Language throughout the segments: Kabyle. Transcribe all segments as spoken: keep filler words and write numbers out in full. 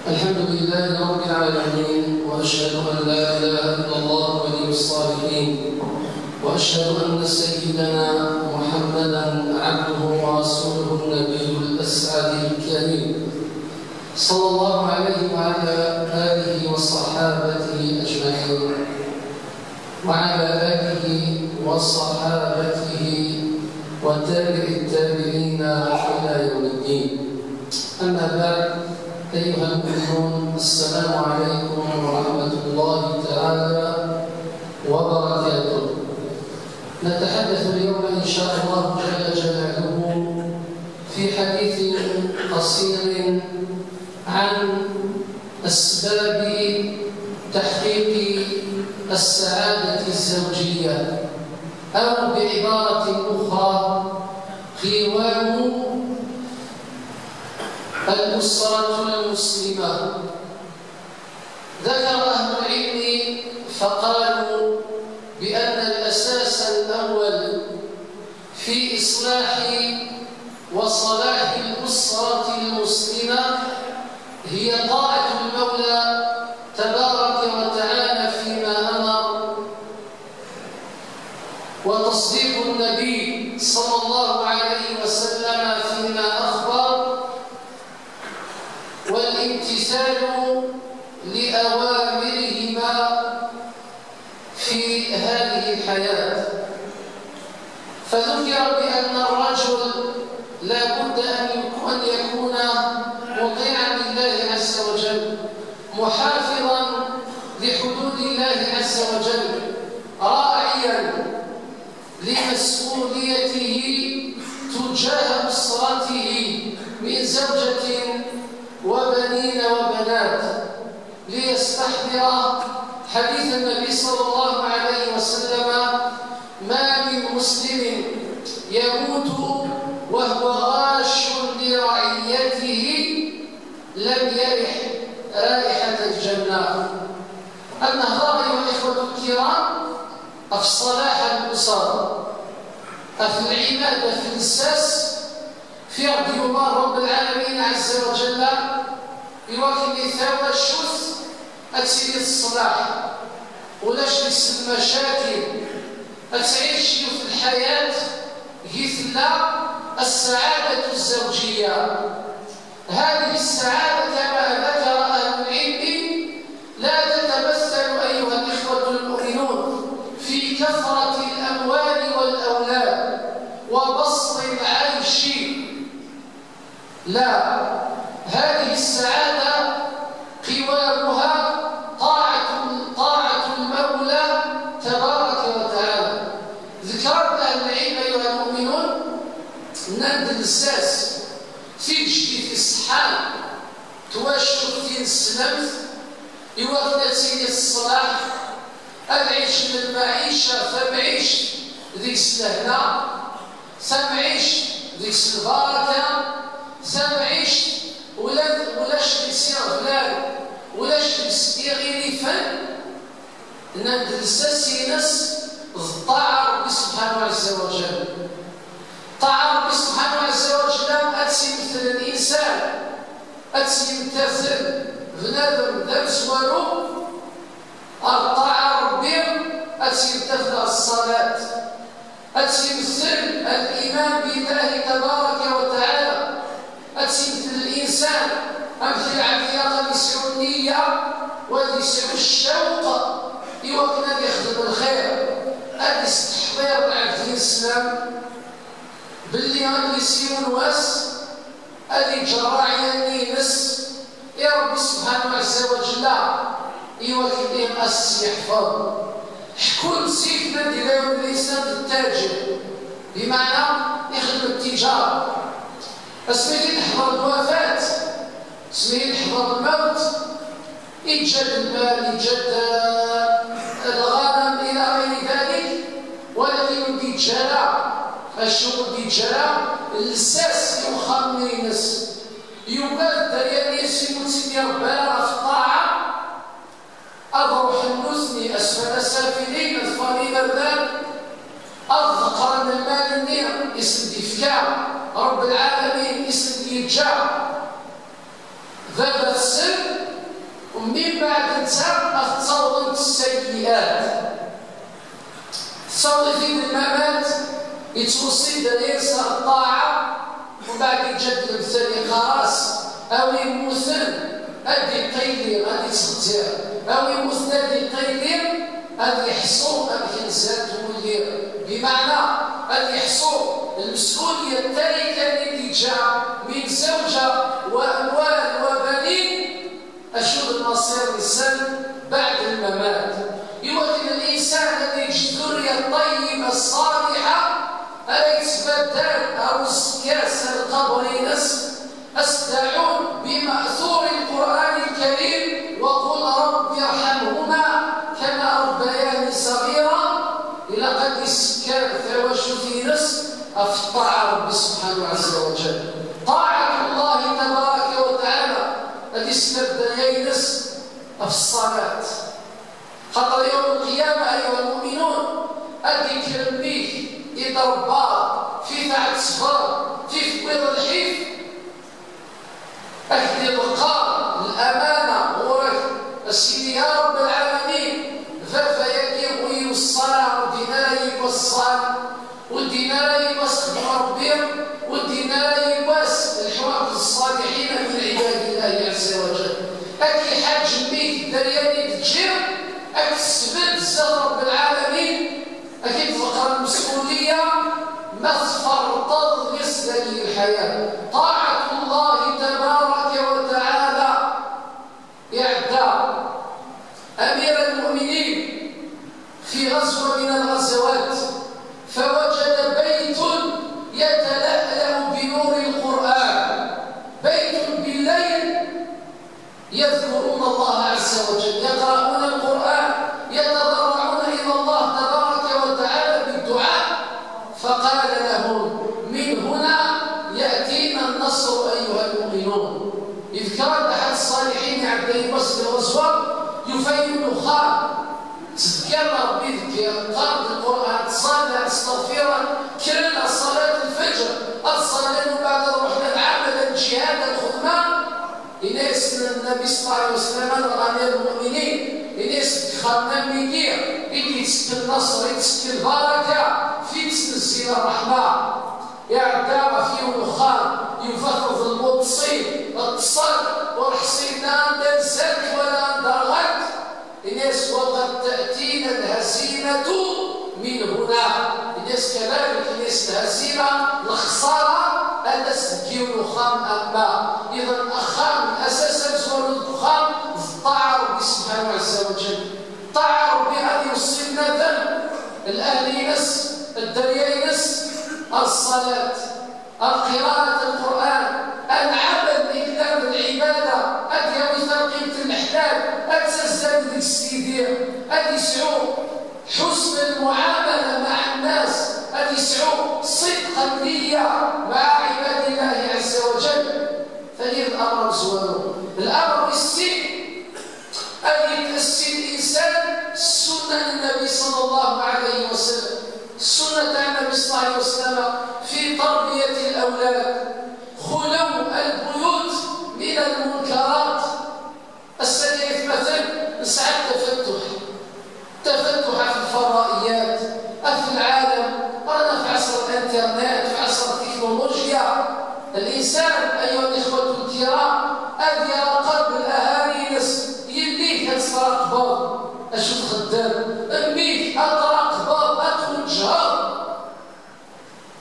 الحمد لله رب العالمين، وأشهد أن لا إله إلا الله ولي الصالحين، وأشهد أن سيدنا محمدا عبده ورسوله النبي الأسعد الكريم، صلى الله عليه وعلى آله وصحابته أجمعين، وعلى آله وصحابته وتابع التابعين إلى يوم الدين. أما بعد، أيها المؤمنون، السلام عليكم ورحمة الله تعالى وبركاته. نتحدث اليوم إن شاء الله جل جلاله في حديث قصير عن أسباب تحقيق السعادة الزوجية، أو بعبارة أخرى، قوام الأسرة المسلمة. ذكر أهل العلم فقالوا بأن الأساس الأول في إصلاح وصلاح الأسرة المسلمة هي طاعة المولى تبارك وتعالى فيما أمر، وتصديق النبي صلى الله عليه وسلم فيما أخبر، والامتثال لأوامرهما في هذه الحياة. فذكر بأن الرجل لا بد أن يك-، أن يكون مطيعا لله عز وجل، محافظا لحدود الله عز وجل، راعيا لمسؤوليته تجاه أسرته من زوجة وبنين وبنات، ليستحضر حديث النبي صلى الله عليه وسلم: "ما من مسلم يموت وهو غاش لرعيته لم يرح رائحة الجنة". النهضة، أيها الإخوة الكرام، في صلاح الأسر، في العماد، في الأساس، في رد يوم رب العالمين عز وجل، يوكل ثوى الشوث أتسير الصلاح، ولاش نسمى مشاكل، أتعيش في الحياة، قلت لا، السعادة الزوجية. هذه السعادة كما ذكر أهل العلم لا تتمثل، أيها الإخوة المؤمنون، في كثرة الأموال والأولاد وبسط العيش. لا، هذه السعادة قوامها طاعة، طاعة المولى تبارك وتعالى. ذكر أهل العلم، أيها المؤمنون، نند الساس في جديد الصحة، تواشو في السلام، يوافق سيدي الصلاح، العيش من المعيشة، فمعيش ذيك السهلة، فمعيش ذيك البركة، فمعيش ولا، ولاش ديك سي غفلان، ولاش ديك سي غيريفان. نند الساس-ines الطاعة ربي سبحانه عز وجل. طاعة ربي سبحانه عز وجل أتسمثل الإنسان، أتسمثل بنادم ذا مزوارو، الطاعة ربي أتسمثل الصلاة، أتسمثل الإيمان بالله تبارك وتعالى، أتسمثل الإنسان أمثل عملية قد يسعو النية وقد يسعو الشوق يوكل أن يخدم الخير، أن يستحضر العبد الإسلام باللي غادي يسير الواس، هذه جراعية نينس يا ربي سبحانه عز وجل، يوكل أس يحفظ. حكون سيف من ديال الإنسان التاجر، بمعنى يخدم التجارة. اسمي يحضر الوفاة، اسمي يحضر الموت، يتجد المال، يتجد، آه، الغنم إلى غير ذلك، ولكن ودي تجارة، الشغل دي تجارة، الساس يوخر نينس، يقال دريا يسيمو تسمي ربنا في الطاعة، أضرح النزني أسفل سافلين الفريد الباب، أضقر من المال النير، اسم دي فكا، رب العالمين، اسم دي جا، ذا بتسل، Min baɛd netta ad ttawḍent sseyyi'at. Tettaweḍ-it-id lmamat, yettweṣṣi-d dderya-ines ɣer ṭṭaɛa, mbeɛd yeǧǧa-d lemtel yeqqar-as: a wi yemmuten ad iqayli, ad ittqeddir, a wi yemmuten ad iqayli, ad yeḥṣu amek nzant wulli. Bimeɛna ad yeḥṣu lmes'ulya n ttarika-nni i d-yeǧǧa min zawǧa wa amwal wa banin. Acu d lmaṣir-nsen baɛd lmamat? Iwakken linsan ad yeǧǧ ddurriya ṭṭayyiba ṣṣaliḥa ara yettbaddan ar usekkas n lqebr-ines, asteɛun bima'tur lqur'an lkarim, waqul rabbi rḥamhuma kama rabbayani ṣaɣira. Ilaq ad isekker tawacult-ines ɣef ṭṭaɛa n Rebbi subḥanahu ɛazza wa jall. Ṭaɛat Llahi tabaraka wa taɛala ad isekker dderya-ines ɣef ṣṣalat. Xaṭer yawm lqiyama, ayuha lmuminun, ad d-ikker mmi-k i d-trebbaḍ, fi taɛet ṣṣber, fi tewwiḍ lḥif, ad k-d-iḍeqqer lamana ɣur-k, a Sidi ya Rabb lɛalamin, baba-yagi ur iweṣṣa ara, ur d-yenni ara yiwwas ṣṣal, ur d-yenni ara yiwwas xdem Rebbi, ur d-yenni ara yiwwas lḥu akked ṣṣaliḥin min ɛibadillahi ɛazza wa jall. Ad k-iḥaǧ mmi-k dderya-nni d-ǧǧiɣ, ad k-tesbedd zdat Rebbi lɛalamin, ad k-id-tḍeqqer lmes'uliyya ma tferṭeḍ di sdali lḥayat. Ṭaɛat Llahi tabaraka wa taɛala. Iɛedda أمير المؤمنين في غزوة من الغزوات، فوجد بيت يتلألأ بنور القرآن، بيت بالليل يذكرون الله عز وجل، يقرؤون القرآن، يتضرعون إلى الله تبارك وتعالى بالدعاء، فقال لهم: من هنا يأتينا النصر أيها المؤمنون. Yeḍker-d ḥedd ṣṣaliḥin iɛedda yiwwas di lɣezwa, yufa yiwen uxxam, ttdekkaren Rebbi deg qqaren Lqur'an, ttṣallan, ttesṭaɣfiren, kkren ɣer ṣṣalat n lfeǧr, ad ṣallan, umbeɛd ad ruḥen ad ɛamlen, ad ǧǧihaden, ad xedmen. Yenna-yasen Nnabi ṣella Llahu ɛalayhi wa sallam: a lɣani lmuminin, yenna-yasen deg uxxam-nni i d-yettekken nnaṣer, i d-yettekken lbaraka, fi d-tnezzil ṛṛeḥma. Iɛedda ɣef yiwen uxxam, yufa-t d lmuṭṣin, ṭṭsen, ur ḥṣin la anda nsant wala anda rɣant. Yenna-yas: وقد تأتينا الهزيمة من هنا. Yenna-yas كذلك، yenna-yas lhazima, lexṣara, ad d-tas deg yiwen uxxam am wa. Iḍen axxam, asas amezwaru deg uxxam, d ṭṭaɛa Rebbi subḥanahu ɛazza wa jall. Ṭṭaɛa Rebbi ad iweṣṣi bnadem, lahl-ines, dderya-ines, ar ṣṣalat, ar qiraat Lqur'an, ar lɛamel i yellan d lɛibada, ad yawi tarqimt n leḥlal, ad tazzal deg-s tidi, ad yesɛu ḥusn lmuɛamala maɛ nnas, ad yesɛu ṣidq nniyya maɛ ɛibadillahi ɛazza wa jall. Tagi d lamer amezwaru. Lamer wis sin, ad yettessi linsan ssunna n Nnabi ṣella Llahu ɛalayhi wa sallam, ssunna n Nnabi ṣella Llahu ɛalayhi wa sallam fi terbiyat lawlad. Xlew lbuyut min lmunkarat. Ass-agi, aytmaten, nesɛa tafatuḥ. Tafatuḥ ɣef lferraiyat, ɣef lɛalem, رانا في عصر الانترنت، في عصر التكنولوجيا. الإنسان، أيها الإخوة الكرام، ad iraqeb ahali-ines, yelli-k ad traqbeḍ acu txeddem, mmi-k ad traqbeḍ, ad twejheḍ.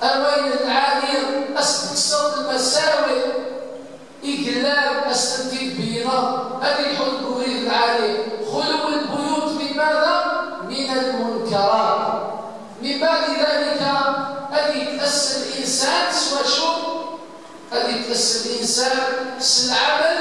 Ar wayen lɛali, ad s-tekkseḍ lmasawi i yellan, ad s-tent-id-tbeyyneḍ, ad ilḥu deg ubrid lɛali. Xlew lbuyut min mada? Min lmunkarat. Min baɛdi dalika, ad yettess linsan s wacu? Ad yettess linsan s lɛamel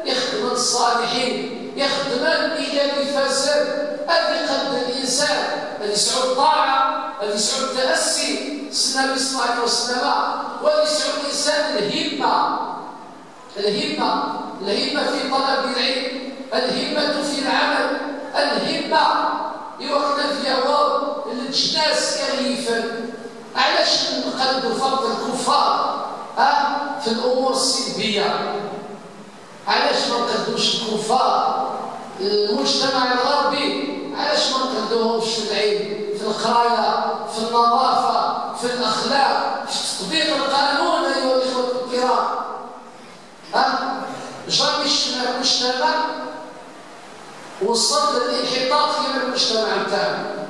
ixeddmen ṣṣaliḥin, ixeddmen i llan ifazen. Ad iqeddem linsan, ad yesɛu ṭṭaɛa, ad yesɛu taassi s Nnabi ṣella Llahu ɛalayhi wa sallam, u ad yesɛu linsan lhimma. Lhimma, lhimma fi ṭalab lɛilm, lhimmatu fi lɛamal, lhimma i wakken ad yaweḍ leǧnas i ɣ-yifen. Ɛlac nqeddu faqet lkuffar, ah, fi lumur ssilbiya? Ɛlac ma nqeddux lkuffar? المجتمع الغربي، علاش ما نقلدوهمش في العلم، في القراية، في النظافة، في الأخلاق، في تطبيق القانون؟ أيها الإخوة الكرام، ها؟ جامي شفنا مجتمع وصل للانحطاط كيما المجتمع نتاعنا.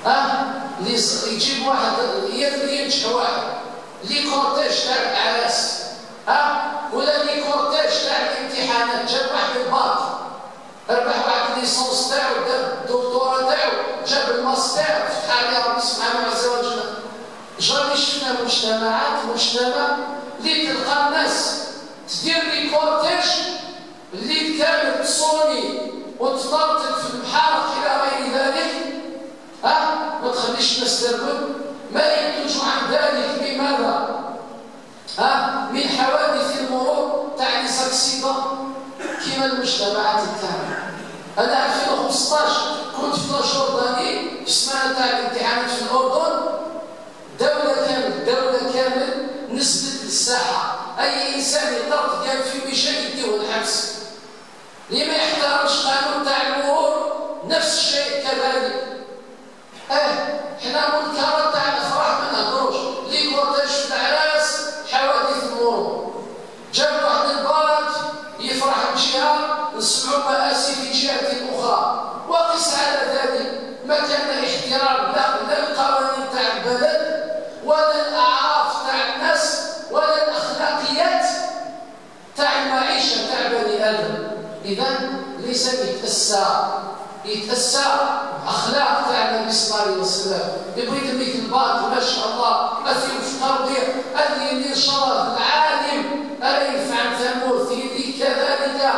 ها؟ اللي يص-، يجيب واحد، ينجح واحد، لي كورتيج تاع العراس، ها؟ ولا لي كورتيج تاع الامتحانات، جاب واحد الباك، ربح واحد ليسونس تاعو، دار الدكتوراه تاعو، جاب الماستر، فتح عليه ربي سبحانه عز وجل. جامي شفنا مجتمعات، مجتمع اللي تلقى الناس تدير لي كورتيج، اللي كانت تصوني وتفرطك في البحر إلى غير ذلك، ها؟ ما تخليش الناس ترقد. ما ينتج عن ذلك من ماذا؟ ها؟ من حوادث المرور تاع لي زاكسيدون كيما المجتمعات تاعنا. أنا ألفين وخمسطاش كنت في لا جورداني في السمانة تاع الامتحانات في الأردن، دولة كامل، دولة كامل نزلت للساحة. أي إنسان يطرد قال في وجهه يديه الحبس. اللي ما يحترمش قانون تاع المرور نفس الشيء كذلك. اه، حنا منكرات تاع الافراح ما نهضروش، لي كورتيج في العراس، حوادث المرور. جاب واحد الباك يفرح بجهة، نسمعوا مآسي في جهة أخرى. وقس على ذلك، ما كان احترام لا، لا القوانين تاع البلد، ولا الأعراف تاع الناس، ولا الأخلاقيات تاع المعيشة تاع بني آدم. إذن الإنسان يتأسى، يتأسى بأخلاق تاع النبي صلى الله عليه وسلم. يبغي يديك الباك، ما شاء الله، أثي وفق ربي، هذه اللي إن شاء الله العالم راه ينفع ثمور في يديك كذلك،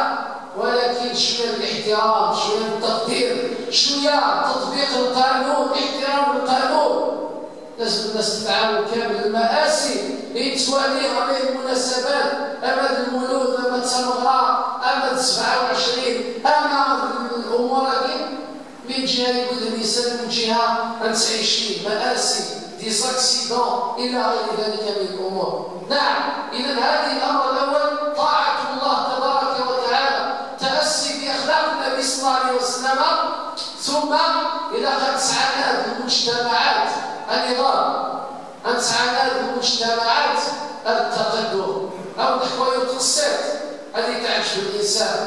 ولكن شوية الاحترام، شوية التقدير، شوية تطبيق القانون، احترام القانون. لازم الناس تتعاون كامل. المآسي اللي توالي عليه المناسبات، أما المولود، أما التمغرة، أما السبعة وعشرين، أما الأمور هذه، من جهة يقول الإنسان، من جهة غتعيشي مآسي، دي زاكسيدون إلى غير ذلك من الأمور. نعم، إذا هذه الأمر الأول طاعة الله تبارك وتعالى، تأسي بأخلاق النبي صلى الله عليه وسلم. ثم إذا كانت سعادة المجتمعات النظام، أن سعادة المجتمعات التقدم. أو نحكوا يتقصيت اللي تعجب الإنسان.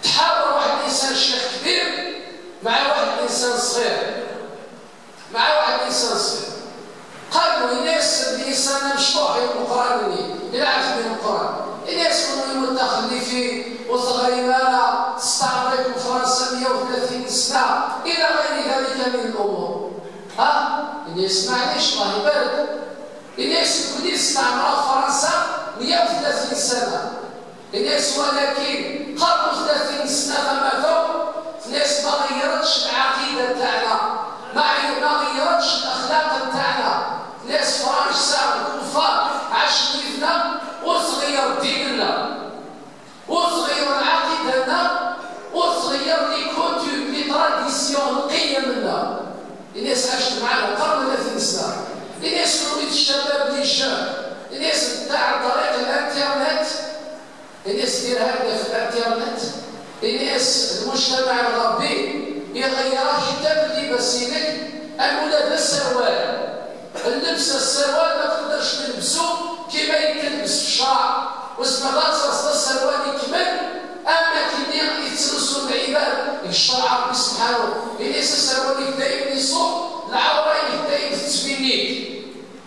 تحاور واحد الإنسان شيخ كبير مع واحد الإنسان صغير، مع واحد الإنسان صغير. قالوا الناس، الإنسان مشطوح يقرأني، يلعب في القرآن. الناس كانوا متخلفين وصغيرة، تستعمر فرنسا مية وثلاثين سنة، إلى غير ذلك من الأمور. ها؟ الناس معليش، الله يبارك. الناس يقول لي استعمرت فرنسا مية وثلاثين سنة. الناس ولكن قرب ثلاثين سنة فما فوق، الناس ما غيرتش العقيدة تاعنا، ما عي-، ما غيرتش الأخلاق تاعنا. الناس فرنسا الكفار عاشوا فينا وصغير ديننا. وصغير عقيدتنا، وصغير لي كوتيم، لي تراديسيون، القيم لنا. الناس عاشت معنا قرن ثلاثين سنة. الناس تريد الشباب لي جون. الناس تاع عن طريق الانترنت. الناس دير هكذا في الانترنت. الناس، المجتمع الغربي يغير حتى باللباس لك. أنا ولا ذا السروال. اللبس السروال ما تقدرش تلبسو كيما يتلبس في الشرع، واسمها غير تصل السروال يكمل، اما كي يتلبسو العباد الشرع ربي سبحانه، إليس السروال يبدا يبني صوت العورة، يبدا يتسبينيك.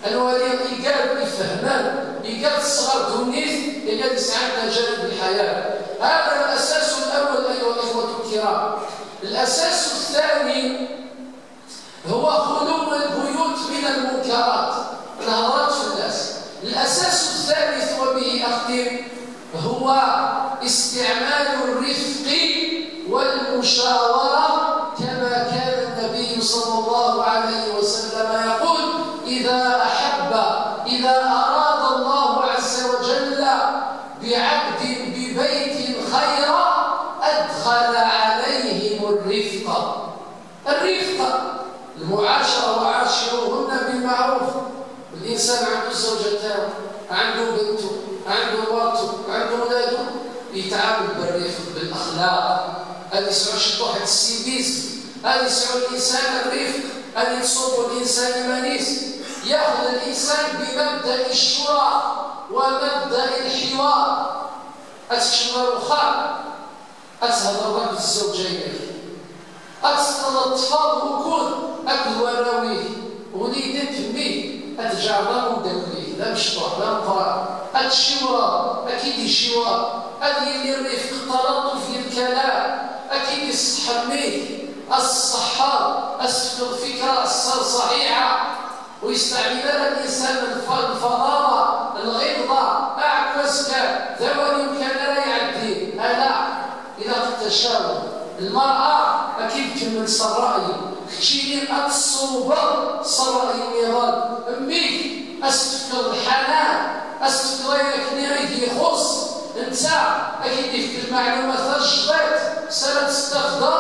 الولي يقال يفهمان، يقال الصغر دونيت، إلا اللي سعى تجارب الحياة. هذا الأساس الأول أيها الإخوة الكرام. الأساس الثاني هو خلو البيوت من المنكرات، الهضرات في الناس. الأساس الثالث وبه أختم هو استعمال الرفق والمشاورة، كما كان النبي صلى الله عليه وسلم يقول: إذا أحب، إذا أراد الله عز وجل بعبد ببيت خيرا أدخل عليهم الرفق. الرفق، المعاشرة، وعاشروهن بالمعروف. الإنسان عنده الزوجة تاعو، عنده بنته، عنده مرته، عنده ولاده، يتعامل بالرفق، بالأخلاق، هذا يسعو شطوحة السيفيزم، هذا يسعو الإنسان الرفق، هذا يتصوب الإنسان إيمانيس، ياخذ الإنسان بمبدأ الشورى ومبدأ الحوار. أتكشمر وخار، أتهضر غير بالزوجة إليك. أتسطل الطفل وكل أكل وراويه، ونيدك ميه، أتجعل لا مدكليه، لا مشطوح، لا مقرع، أتشيورا، أكيد يشيورا، أدي اللي يرمي في التلطف في الكلام، أكيد يصحميه، الصحة، أسفل الفكرة، الصار صحيحة، ويستعمل لنا الإنسان الف-، الفظاظة، الغلظة، أعكوزك، ذواني وكان لا يعدي، ألا إذا قد تشاور المرأة أكيد كملت الرأي، كتشيني أتصوبر صرأي النظام، أميك أستفكر الحنان، أستفكر أين كنيري يخص، أنت أكيد يفك المعلومات الجديد، سنة تستخدم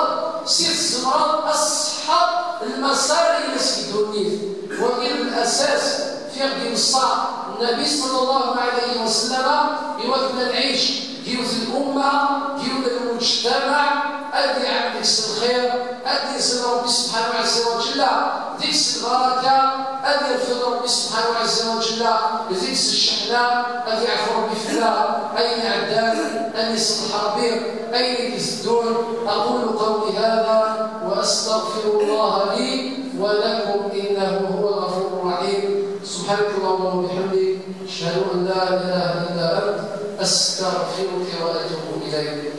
سير الزمران الصحة المسار إلى سيدونيت، وإن الأساس في غدي الصح النبي صلى الله عليه وسلم يوثنا نعيش جيوث الأمة، جيوث المجتمع، أدي عندك الخير، أدي يسأل ربي سبحانه عز وجل، ذيك البركة، أدي يغفر ربي سبحانه عز وجل، ذيك الشحنة، أدي يعفو ربي فينا، أين عدان، أن يصلح ربي، أين يسدون. أقول قولي هذا وأستغفر الله لي ولكم إنه هو الغفور الرحيم. سبحانك اللهم وبحمدك، أشهد أن لا إله إلا أنت، أستغفرك وأتوب إليك.